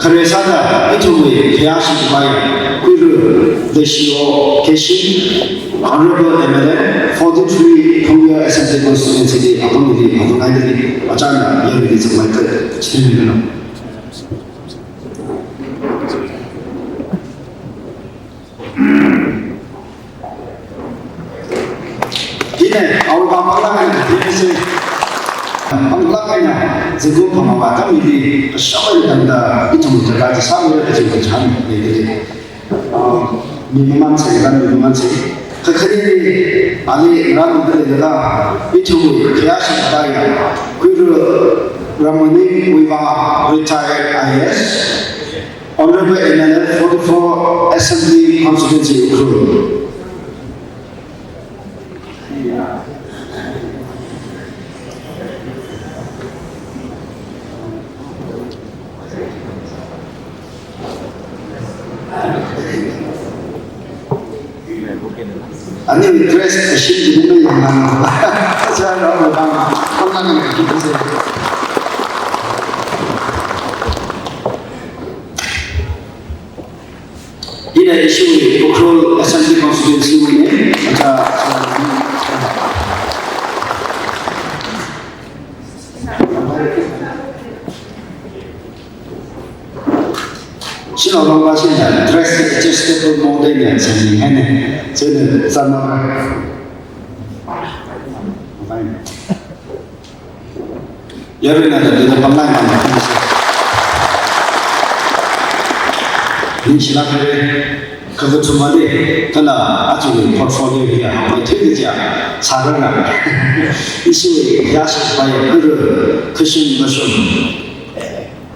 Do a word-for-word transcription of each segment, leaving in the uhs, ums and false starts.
Khare sāda ithumwui khayāshi khavai, Khuira Leishiwo Keishing, Honorable M L A, forty-three Phungya Assembly Constituency li apamli hāngngai dalei, achāna yaruili zangmai kachithei milo. Hina, awui vang panglāk eina, hina si, panglāk eina, zingkum phangā vātamli, kashap eina tangda, ithum tarākha sāmira kaji kachihān leidalei. Ah, mi maman sai, ran mi maman sai. Kakhane, ali ran mi dalei laga, ithum khayāshi khavai, Khuira Ramani Wiwa, retired I A S, Honorable M L A, forty-four Assembly Constituency, Ukhrul. Ani request machine di ni yang nang. Saya dah orang, orang yang kita sih. Hina ishiwui Ukhrul Assembly Constituency wuina, aja, Shanao Longpa shina dress adjustable mode na sāni haina, sāni sāna. Yaruina da da panglāk eina. Ningshilāk haira, kakathuma li, kala aja portfolio hiya, mai thei jiya, sārana. Ishi yashi bai kuru, kashim mashim.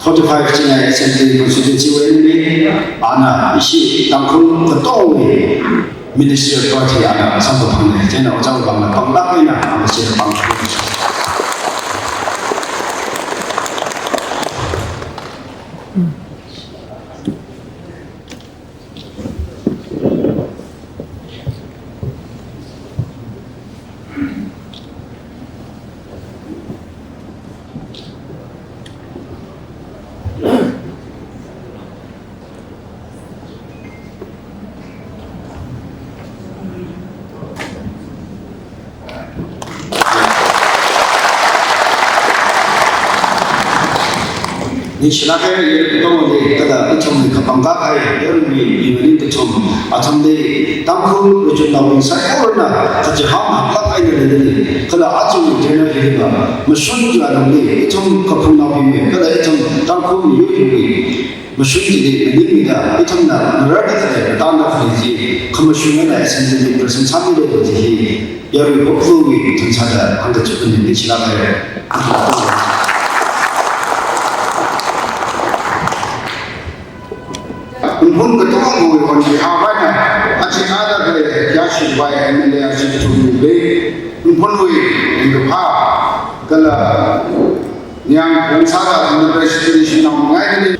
Forty-five china Assembly Constituency wuina, ana ishi Tangkhul katongwui Minister Party ana samkaphangna, china ojā bangna panglāk eina, ana share pang. Ningshilāk haira, yarui katongli, kada ithumli kapangkā kahai, yaruiwui, iwui ningkathum, athumli, Tangkhul, Rijumnaobing saikorana, kachihān haklāk eina leidalei, kala aja general hili va, mashun kala nangli, ithum kaphungnaobingwui, kala ithum Tangkhul miyur hiwui, mashun chili, maningmida, ithumna, ngararda khalei, katangda khalei chi, khamashung eina assembly li present sāmilo kaji hi, yarui hopeful wui, ithum sāda, hāngda chukuni, ningshilāk haira. Ungphun katongawui on behalf eina, aja ada khalei, yashi bai M L A aja thumli, Ungphunwui, ungkaphā, kala, Niang Khongsa da, President Shanao Ngai.